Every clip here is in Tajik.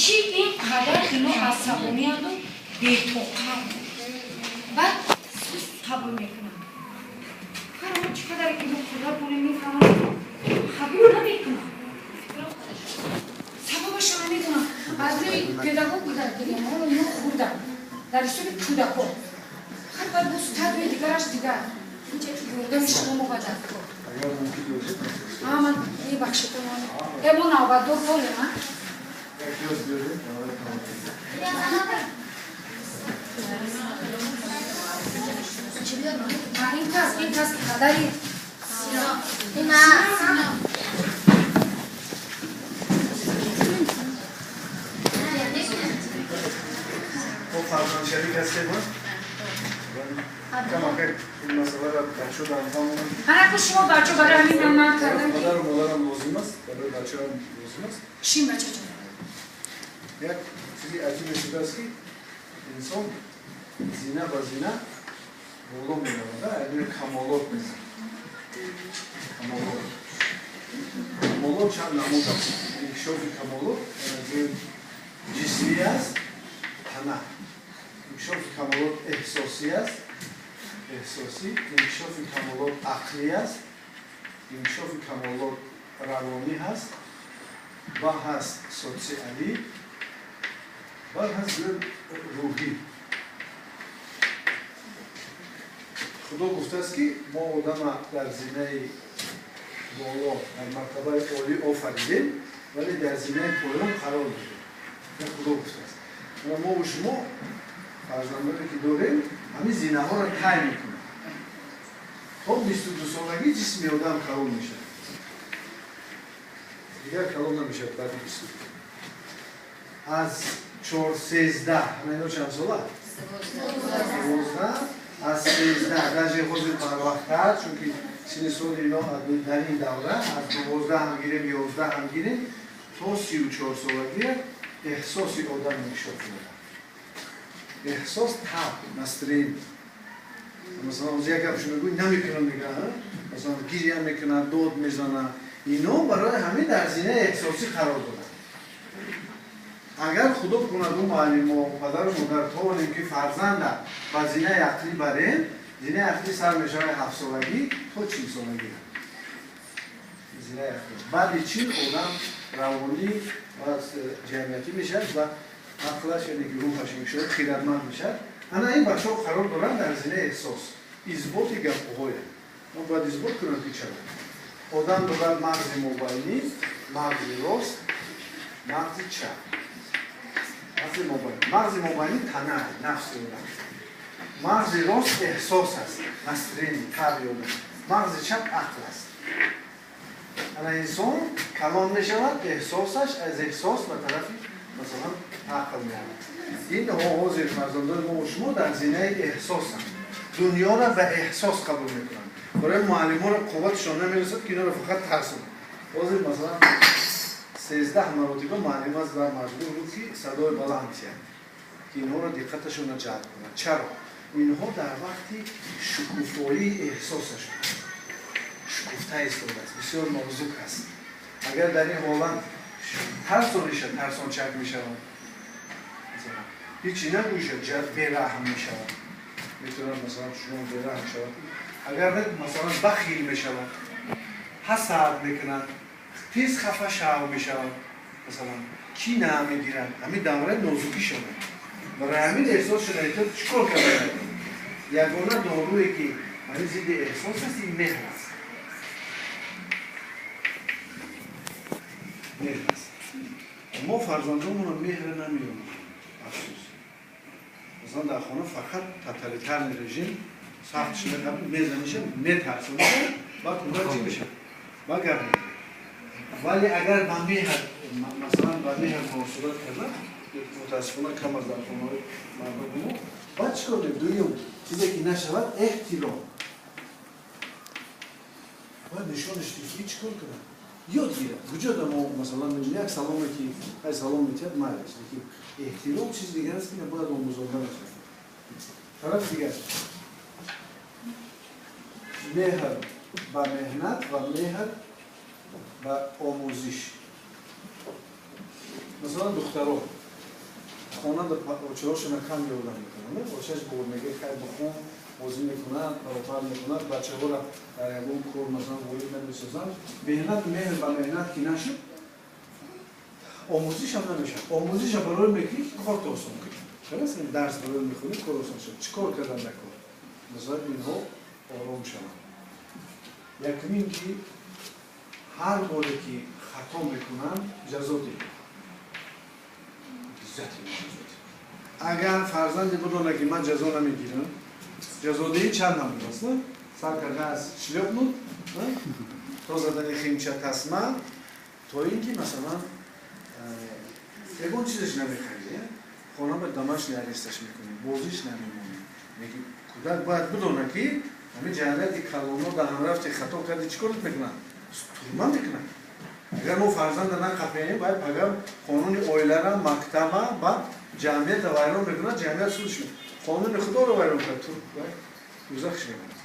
Чӣ ин қадар ино асабонияду бетоқат баъд суст қабул мекунанд. Ҳар чӣ қадаре ки мо қудрат монем, мефаҳмам, қабул намекунам. Сабабашро намедонам. Аз рӯи педагог буда дигаморо ино хурданд дар ҳисоби кӯдакон. Хай, баъд боз тарбияи дигараш дигар. Инҷа ёрдами шумо мо ба даркор. Ман мебахшед, мо навбатдор болем, а? Ин кас падари Сино. Фарзандшарик ҳастем, камакак ин масъаларо бачаҳо дар замонам. Ҳараку шумо бачо, барои ҳамин ман кардам. Падару модарам лозим аст, барои бачаам лозим аст. Шин, бачаҷон. Як чизи аҷибе шудааст, ки инсон зина ба зина боло меравад, яъне камолот мезанад. Камолот чанд намуд аст. Инкишофи камолот ҷисмӣ аст, тана. Инкишофи камолот эҳсосӣ аст, эҳсосӣ. Инкишофи камолот ақлӣ аст, инкишофи камолот равонӣ ҳаст ва ҳаст социалӣ ва ҳаст рӯҳӣ. Худо гуфтааст, ки мо одама дар зинаи боло, дар мартабаи олӣ офаридем, вале дар зинаи поён қарор додем. Худо гуфтааст. Мову шумо фарзандоне ки дорем, ҳамин зинаҳоро тай мекунем. То 22-солагӣ ҷисми одам калон мешавад, дигар калон намешавад. Баъди 22, аз 4, 13, ҳама ино чанд сола? 12. Аз 13, даже ҳозир барвақттар, чунки синни соли ино дар ин давра аз 12 ҳам гирем, 11 ҳам гирем, то 34-солагия эҳсоси одам инкишоф меёбад. Эҳсос, таб, настроение. Масалан, як гапшо мегӯй, намекунам мега, масалан, гиря мекунад, дод мезанад. Ино барои ҳамин дар зинаи эҳсосӣ қарор дорад. Агар Худо кунад, ӯ муаллимо, падару модар тавонем, ки фарзанда ба зинаи ақлӣ барем. Зинаи ақлӣ сар мешавад 7-солагӣ то 40-солагӣ. Зинаи ақлӣ, баъди 40 одам равонӣ ва ҷамъиятӣ мешавад ва ақлаш, яъне ки рӯҳаш инкишоф, хирадманд мешавад. Ана ин бачаҳо қарор доранд дар зинаи эҳсос, исботи гапҳоя. Мо бояд исбот кунем, ки чаро одам дорад мағзи мобайнӣ, мағзи рост, мағзи чап. Мағзи мобайнӣ тана, нафси одам. Мағзи рост эҳсос аст, настроение, табъи одам. Мағзи чап ақл аст. Ана инсон калон мешавад, эҳсосаш аз эҳсос ба тарафи, масалан, ақл меравад. Ин ҳозир фарзандони мо шумо дар зинаи эҳсосанд, дунёро ба эҳсос қабул мекунанд. Барои муаллиморо қувватшон намерасад, ки инҳоро фақат тарсонанд. Ҳозир, масалан, 13 маротиба муаллим аст ва маҷбур буд, ки садои баланд диҳад, ки инҳоро диққаташонро ҷалб кунад. Чаро? Инҳо дар вақти шукуфоии эҳсосашон шукуфта истодааст, бисёр нозук аст. Агар дар ин ҳолат тарсониша, тарсончак мешавад, ҳечи нагӯиша, бераҳм мешавад. Метавонад, масалан, шумо бераҳм шавад. Агар, масалан, бахил мешавад, ҳасад мекунад, тез хафа шав мешавад, масалан, кина мегирад. Ҳамин давраи нозукӣ шавад. Барои ҳамин эҳсос шуда чӣ кор карда? Ягона доруе, ки ҳамин зидди эҳсос аст, ин меҳр аст, меҳр аст. Мо фарзандонмонро меҳр намеёбем, афсӯс. Масалан, дар хона фақат тоталитарный режим сахт шуда, мезаниша, метарсониша, баъд кӯдак чӣ мешавад? Ба гап. Вале агар ба меҳр, масалан, ба меҳр муносибат карда, мутаассифона, кам аз дар хонаҳои мардуми мо. Баъд чӣ кор кунем? Дуюм чизе, ки нашавад, эҳтиром. Бояд нишонаш диҳӣ, ки чӣ кор кунад, ёд гирад. Куҷо да мо, масалан, як саломе, ки ай салом метиҳад, майлаш, лекин эҳтиром чизи дигар аст, ки бояд омӯзонда нашавад. Тарафи дигар, меҳр ба меҳнат ва меҳр ба омӯзиш. Масалан, духтаро хона очаҳошона кам ёрдам мекунанд. Очаш бор мегӯяд, хай бихон, бозӣ мекунад, баробар мекунад, бачаҳоро дар ягон кор, масалан, ворид намесозанд. Меҳнат, меҳр ба меҳнат ки нашуд, омӯзишам намешавад. Омӯзиша барои мекунӣ, ки корто осон кунӣ. Дарс барои мехонӣ, кор осон шавад. Чӣ кор кардан дар кор? Масалан, инҳо ором шаванд. Якумин ки ҳар боре ки хато мекунанд, ҷазо диҳед. Агар фарзанде бидонад, ки ман ҷазо намегирам, ҷазодиҳӣ чанд намуд аст? Сар карда аз шлёпнуть то задани химча, тасма, то ин ки, масалан, ягон чизаш намехарӣ, хона ба домашний арест аш мекунӣ, бозиш намемонӣ. Лекин кӯдак бояд бидонад, ки ҳамин ҷамъияти калоно дар ҳамрафти хато карди, чӣ корат мекунанд? Турма мекунанд. Агар мо фарзанда нақапеем, бояд пагар қонуни оилара, мактаба, баъд ҷамъията вайрон мекунад, ҷамъият судш қонуни худоро вайрон кард, дӯзахш мекунад.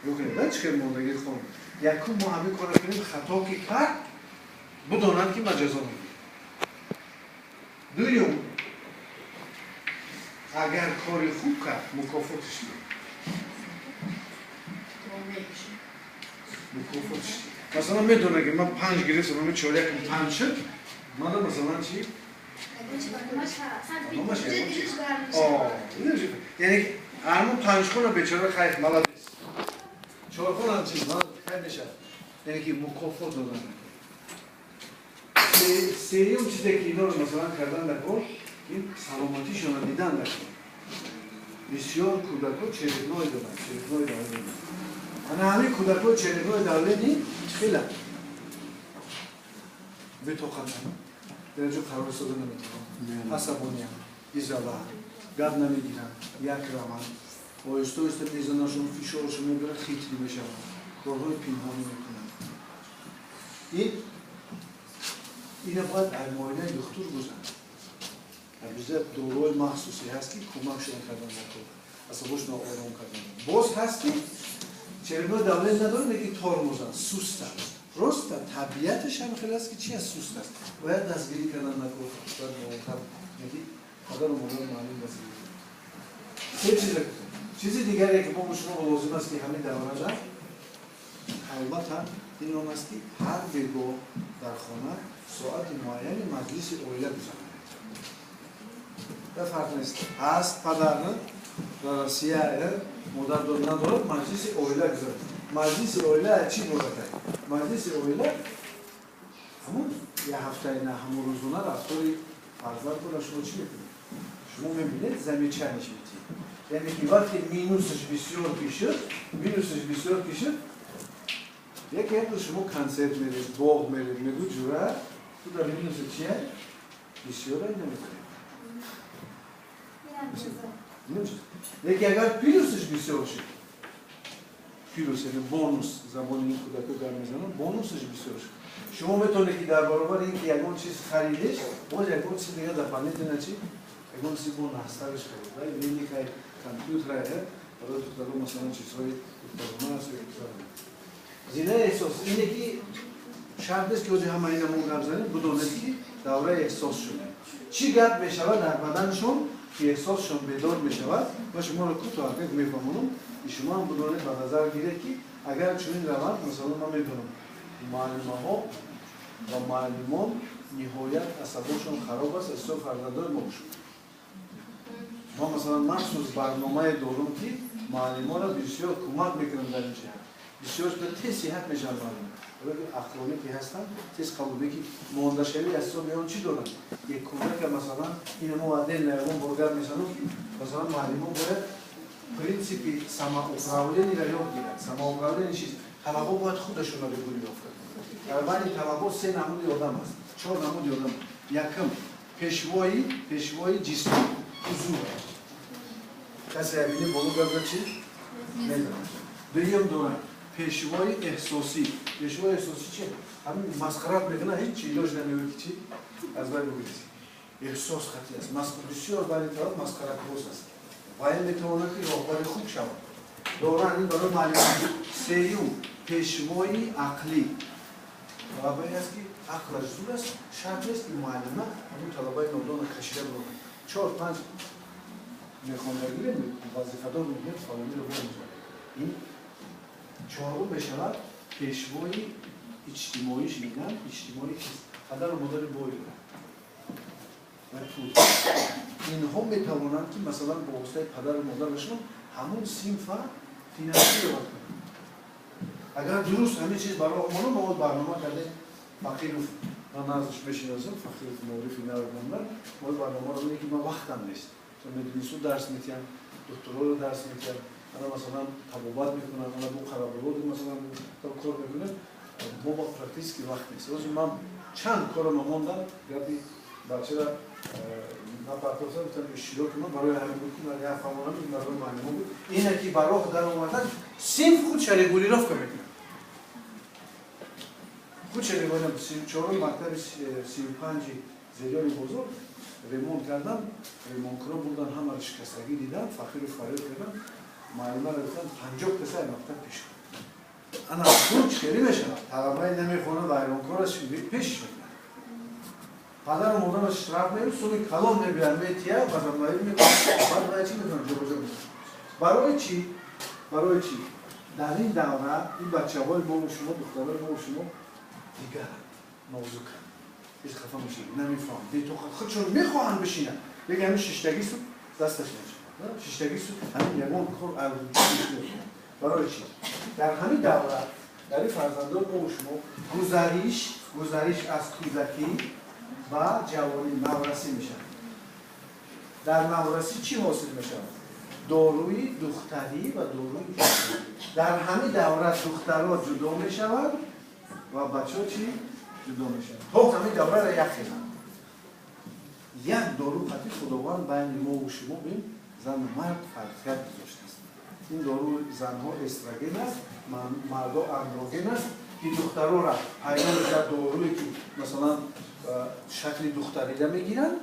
Бикунед, чӣ хел мондагии қонун. Якум, мо ҳамин корро кунем: хато ки кард, бидонад, ки ман ҷазо мегирам. Дуюм, агар кори хуб кард, мукофотиш диҳед, мукофотиш. Масалан, медонад, ки ман 5 гирифтам, ами чорякам 5 шуд, мана, масалан, чи яъне ҳамун панҷхона бечора, хайр, молодец, чорхона чи хай мешавад, яъне ки мукофот додан. Сеюм чизе ки инҳоро, масалан, кардан дар кор, ин саломатишонро дидан дар кор. Бисёр кӯдакҳо черепной доранд, черепной давление. Ана ҳамин кӯдакҳои черепной давление хела бетоқатанд, дар ҷо қарор истода наметавонанд, асабониям, изала, гап намегиранд, як раванд, оҳиста оҳиста мезанашон, фишоршон мебарад, хитрӣ мешаванд, корҳои пинҳонӣ мекунанд. Ин ина бояд ай муоинаи духтур гузарад. Биза доруҳои махсусе ҳаст, ки кӯмакшон кардан дар кор, асабошонро ором кардан. Боз ҳаст, ки черепной давление надорад, лекин тормозанд, сустанд. Просто табиаташ ҳам хеле аст, ки чи аст, суст аст, бояд дастгирӣ кардан дар кор, бояд мувофиқат падару модар, муаллим дастгирӣ. Се чиза гуфтем. Чизи дигаре ки бо шумо лозим аст, ки ҳамин даврада албатта, ин он аст, ки ҳар бегоҳ дар хона соати муайяни маҷлиси оила гузаронед. Да фарқ нест, ҳаст падар дар Россия, модар дор, надорад, маҷлиси оила гузаронед. Маҷлиси оила чӣ иборат? Маҷлиси оила ҳамун як ҳафтаи на, ҳамун рӯзона рафтори фарзандтона шумо чӣ мекунед, шумо мебинед, замечание ш метиҳед. Яъне ки вақте минусаш бисёр ки шуд, минусаш бисёр ки шуд, яке як рӯз шумо консерт меред, боғ меред, мегӯ: «Ҷура, ту дар минуса чия бисёр намекунед». Лекин агар плюсаш бисёр шуд, плюс яъне бонус, забони ин кӯдако гап мезанам, бонусаш бисёр шуд, шумо метавонед, ки дар баробари ин ки ягон чиз харидеш, боз ягон чиз дига дополнительно чи, ягон чизи бо нахстараш харид, великай, компютер, барои духтаро, масалан, чизҳои духтарона аст ё писарона. Зинаи эҳсос ине ки шарт нест, ки ҳози ҳама ина мо гап занем. Бидонед, ки давраи эҳсос шуда, чӣ гап мешавад дар баданшон, ки эҳсосшон бедор мешавад. Ма шуморо кӯтоҳ акак мефаҳмонам, ки шумо ҳам бидонед, ба назар гиред, ки агар чунин раванд. Масалан, ман медонам, муаллимаҳо ва муаллимон ниҳоят асабошон хароб аст аз ҳисоби фарзандои мо. Ма, масалан, махсус барномае дорум, ки муаллимонро бисёр кӯмак мекунам дар ин ҷиҳат. Бисёр тез сиҳат мешаванд муаллим, ақлонӣ ки ҳастанд, тез қабул ки мондашавӣ аз ҳисоби он чӣ доранд. Як кӯдака, масалан, ин мо отдельно ягон бор гап мезанам, ки, масалан, муаллимон бояд принципи самоуправление ро ёд гиранд. Самоуправление чист? Талабо бояд худашонро регулировка кунанд. Дар байни талабо се намуди одам аст, чор намуди одам. Якум, пешвои ҷисмӣ, ҳузур, касе абини боло гапа чи медонад. Дуюм дорад пешвои эҳсосӣ. Пешвои эҳсосӣ чи? Ҳамин масхарат мекунад, ҳеҷ чи илоҷ намеёбад, ки чи аз вай бигирӣ. Эҳсос хати аст, бисёр байни талаб масхаракбоз аст. Вай метавонад, ки роҳбари хуб шавад. Доранд ин барои муаллимон. Сеюм, пешвои ақлӣ, талабае аст, ки Ақлаш зуд аст, шарт нест ки муаллима ҳамун талабаи нодонро кашида бурад. 4-5 мехондагире вазифадор мекунад, фалониро бомӯзад. Ин чорум мешавад пешвои иҷтимоӣ шинидан, иҷтимоӣ чист? Падару модари бой дорад ва пул. Инҳо метавонанд ки масалан бо воситаи падару модарашон ҳамун синфа финансировать кунанд. Агар дуруст ҳамин чиз ба роҳ монад, мо барнома кардем, Фақиров, ман назаш мешиносам, Фақиров маорифи навмонда, мо барномаро мегӯем ки ман вақтам нест. Мединисту дарс метиҳам, духтуроро дарс метиҳам, ана масалан табобат мекунам, ана бо қараболоди масалан кор мекунем, мо ба практически вақт нест. Ҳозир ман чанд корама мондам, гапи бачара напартофтам, гуфтам иштироки ман барои ҳамин буд ки ман як фаҳмонам, ин барои муаллимо буд. Ина ки ба роҳ даромадан, синф худша регулировка мекунад. Худша регулировка. 34-ум мактаби 35-и Зелёный бозор ремонт кардам, ремонткунон бурдан, ҳамаро шикастагӣ дидан, фақиру фарёд кардам, муаллимаро гуфтам 50 каса мактаб пеш кун. Ана худ хеле мешавад. Талабаи намехонад, вайронкор аст, пешиш мекунад. Падару модараш штраф меёб, суми калон мебиёд, метия, базамлаӣ мекунад, баъд вай чӣ мекунад? Ҷобаҷо мекунад. Барои чӣ? Барои чӣ? Дар ин давра ин бачаҳои мо ва шумо, духтарои мо ва шумо дигаранд, нозуканд. Ҳеҷ хафа мешавед, намефаҳманд, бетоқат, худшон мехоҳанд бишинанд. Лекин ҳамин шиштагӣ суд дасташ намешавад. Шиштагӣ суд ҳамин ягон кор мекунад. Барои чӣ? Дар ҳамин давра дар ин фарзандони мо ва шумо гузариш аз кӯдакӣ ба ҷавонӣ, наврасӣ мешавад. Дар наврасӣ чӣ ҳосил мешавад? Доруи духтарӣ ва доруи писарӣ. Дар ҳамин давра духтарҳо ҷудо мешаванд ва бачаҳо чӣ? Ҷудо мешаванд. То ҳамин давраро як хеланд. Як дору қати Худованд байни мо ва шумо бин зану мард фарқият гузоштааст. Ин дору занҳо эстроген аст, мардо андроген аст, ки духтарора пайдо мешавад доруе ки масалан шакли духтарида мегиранд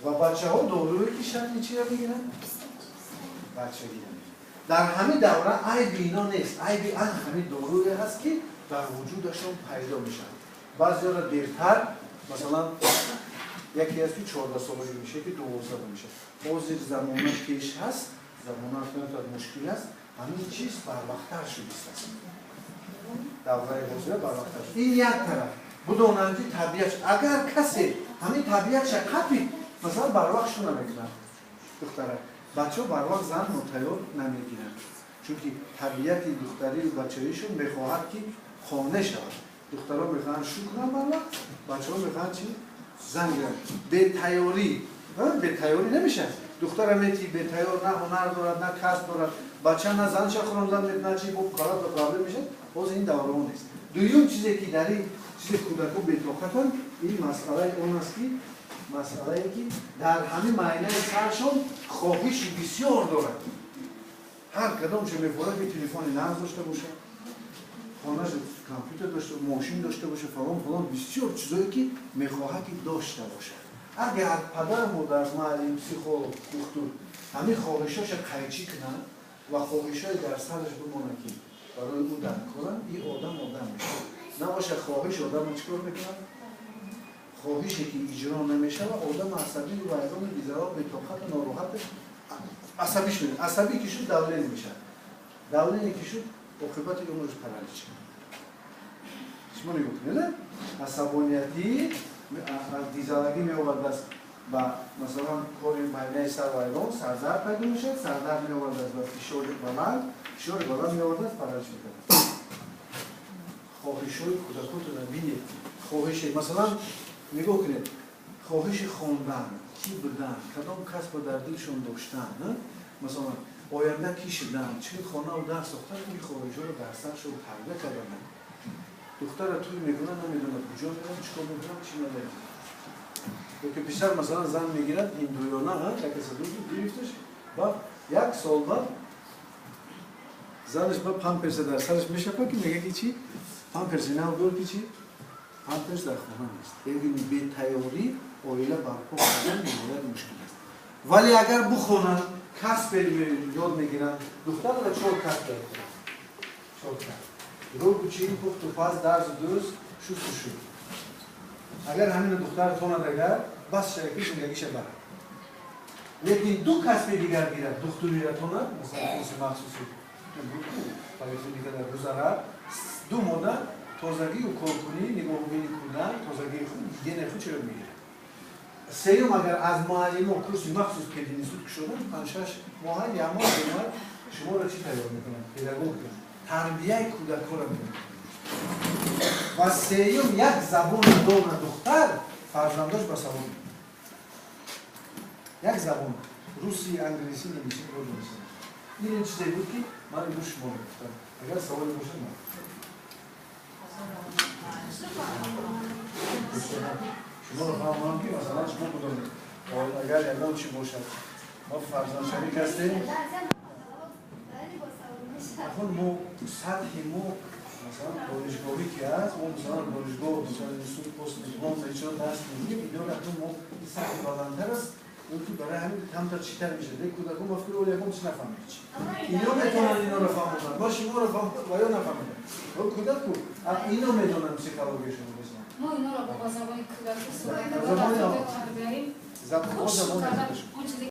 ва бачаҳо доруе ки шакли чиро мегиранд? Бачагида мегиранд. Дар ҳамин давра айби ино нест, айби ан ҳамин доруе ҳаст ки дар вуҷудашон пайдо мешавад. Баъзеҳоро дертар, масалан яке аст ки 14 солагӣ мешавад, ки 12 мешавад. Ҳозир замона пеш ҳаст, замона мушкил аст, ҳамин чиз барвақттар шудааст. Давраи ҳозира барвақттар шуд. Ин як тараф. Будонанд ки табиат, агар касе ҳамин табиатша қапид, масалан барвақт шу намекунад духтара. Бачаҳо барвақт зан нотайёр намегиранд. Чунки табиати духтарию бачаишон мехоҳад ки хона шавад. Духтарон мехоҳанд шу кунанд барвақт, бачаҳо мехоҳанд чи? Зан гиранд. Бетайёрӣ, бетайёрӣ намешавад. Духтара мети бетайёр, на ҳунар дорад, на касб дорад, бача на занша хӯрондан метавонад, чи бо калат ба проблем мешавад. Боз ин давраҳо нест. Дуюм чизе ки дар ин чизе кӯдако бетоқатанд, ин масъалаи он аст ки масъалае ки дар ҳамин майнаи саршон хоҳиши бисёр дорад. Ҳар кадомшо мефорад ки телефони нағз дошта бошад, хонаш компютер дошта, мошин дошта бошад, фалон фалон, бисёр чизое ки мехоҳад ки дошта бошад. Агар падар, модар, муаллим, психолог, духтур ҳамин хоҳишҳоша қайчӣ кунанд ва хоҳишҳои дар сараш бимонад ки барои ӯ дар коранд, ин одам одам мешавад. Набошад хоҳиш одамро чӣ кор мекунад? Хоҳише ки иҷро намешавад, одам асабию вайрону безарор, бетоқату нороҳат асабиш мекунад. Асабӣ ки шуд, давление мешавад. Давление ки шуд, оқибати умраш паралич. Шумо нигоҳ кунед, асабониятӣ аз дизалагӣ меовардааст ба масалан кори майнаи сар вайрон, сардард пайдо мешавад, сардард меовардааст ба фишори баланд, фишори баланд меовардааст, паралич мекунад. Хоҳишҳои кӯдакотонро бинед. Хоҳише, масалан, нигоҳ кунед, хоҳиши хондан, кӣ будан, кадом касбро дар дилшон доштан, масалан, оянда кӣ шудан, чӣ хонаву дар сохтан, ин хоҳишҳоро дар саршон тарбия кардананд. Духтара туй мекунад, намедонад куҷо мерад, чӣ кор мекунад, чӣ надорад. Ёки писар масалан зан мегирад, ҳиндуёна, як каса гирифташ, ба як сол баъд занаш ба памперса дар сараш мешапад ки мега ки чӣ? Памперси нав дор ки чӣ? Памперс дар хона нест. Яъне бетайёрӣ оила барпо кардан ниҳоят мушкил аст. Вале агар бухонанд, касбе ёд мегиранд, духтарро чор касб ёд кунанд. Чор касб. Рӯгучӣ, пухту паз, дарзу дӯз, шустушу. Агар ҳамин духтар тонад, агар бас шава, ки зиндагиша барад. Лекин ду касби дигар гирад, духтурира тонад, масалан, курси махсуси поликлиника дар гузарад, ду мода тозагию коркунӣ, нигоҳубини кӯдак, тозагии худ, гигиенаи худ чиро мегирад. Сеюм, агар аз муаллимо курси махсус пединститут кушодан, 5-6 моҳа, як моҳ, 2 моҳ шуморо чӣ тайёр мекунад? Педагог, тарбияи кӯдакҳоро мекунад. Ва сеюм, як забон дона духтар, фарзандош ба савод, як забон, руси, англисӣ, немисиро донистан. Ин чизе буд, ки ман имрӯз шумо мегуфтам. Агар саволе бошад, ман шуморо фаҳмонам, ки масалан шумо будонед, агар ягон чи бошад, мо фарзандшарик ҳастем. Акун мо сатҳи мо, масалан, донишгоҳӣ ки ҳаст, мо, масалан, донишгоҳ, масалан, институт, постдиплом, чиро дарс медиҳем, инёро. Акун мо сатҳи баландтар аст, ки барои ҳамин камтар читар мешавад. Лек кӯдакон ба фикри оли ягон чиз нафаҳмед. Ино метавонанд иноро фаҳмонанд, мо шуморо фаҳмонанд ва ё нафаҳмиданд. Кӯдаку ино медонанд психология шумо, масалан. Мо иноро бо забони кӯдакӣ забони.